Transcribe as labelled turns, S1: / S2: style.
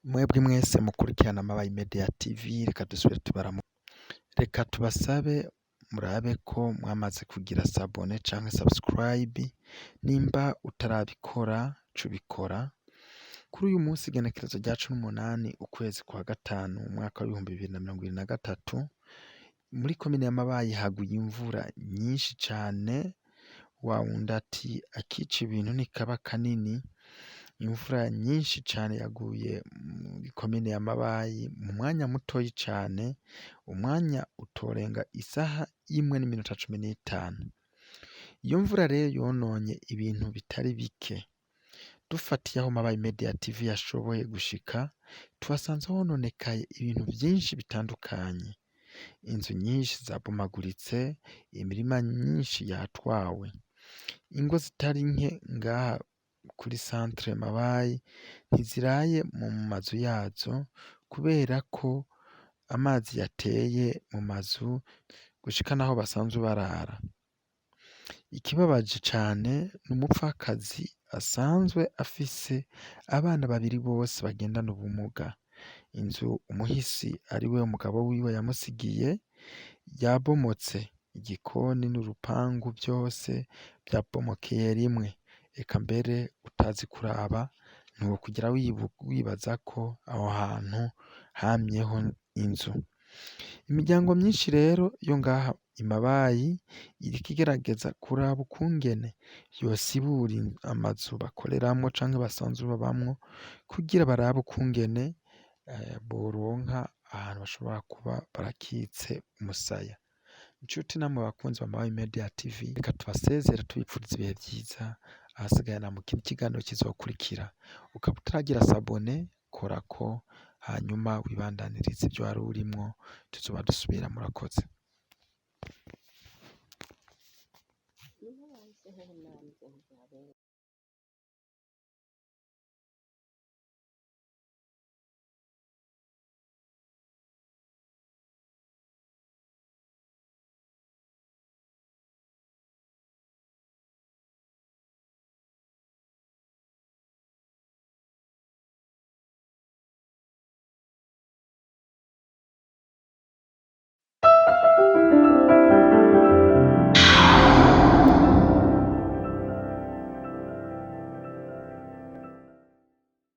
S1: Mwebwe mwese mukurikirana Mabayi Media TV, reka dusubire tubaramu, reka tubasabe murabe ko mwamaze kugira s'abonner canke subscribe. Nimba utarabikora, cubikora. Kuri uyu munsi, igenekerezo rya 18 ukwezi kwa gatanu umwaka wa 2023, muri komine ya Mabayi haguye imvura nyinshi cane. Wa wundi ati akica ibintu ntikaba kanini. Imvura nyinshi cane yaguye muri komine ya Mabayi mu mwanya mutoyi cane, umwanya utorenga isaha imwe n'iminota 15. Iyo mvura rero yononye ibintu bitari bike. Dufatiye aho Mabayi Media TV yashoboye gushika, tuhasanze hononekaye ibintu vyinshi bitandukanye. Inzu nyinshi zabomaguritse, imirima myinshi yatwawe, ingo zitari nke ngaha kuri centre Mabayi ntiziraye mu mazu yazo kubera ko amazi yateye mu mazu gushika naho basanzwe barara. Ikibabaje cane ni umupfakazi asanzwe afise abana babiri bose bagendana ubumuga. Inzu umuhisi ariwe umugabo wiwe yamusigiye yabomotse, igikoni n'urupangu vyose vyabomokeye rimwe. Eka mbere utazi kuraba ntiwokwigera wibaza ko aho hantu hamyeho inzu. Imiryango myinshi rero yo ngaha i Mabayi iriko igerageza kuraba ukungene yosibura amazu bakoreramwo canke basanzwe babamwo, kugira barabe ukungene boronka ahantu bashobora kuba barakitse umusaya. Nshuti namwe bakunzi ba Mabayi Media TV, reka tubasezere tubipfuriza ibihe vyiza. Ahasigaye na mu kindi kiganiro kizokurikira. Ukaba utaragira s'abonner, korako, hanyuma wibandanirize ivyo wari urimwo. Tuzoba dusubira, murakoze.
S2: Niho bahise hoho nanje ntihabereye.